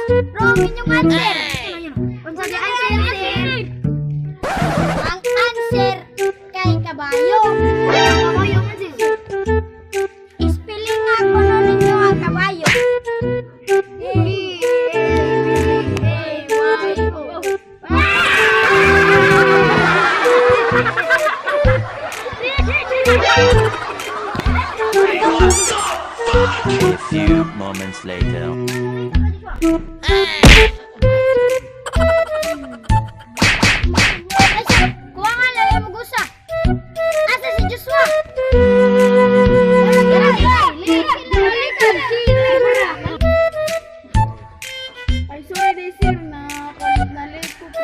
Wrong inyong answer. Unsa di answer, sir? Ang answer kay kabayo. Kabayo man, sir. Spelling nga kuno ninyo ang kabayo. C A B A Y O. A few moments later. Ay, sir, kuha nga lang mo gusa. Asa si Joshua? Ay, sorry day, sir, na na late ko po.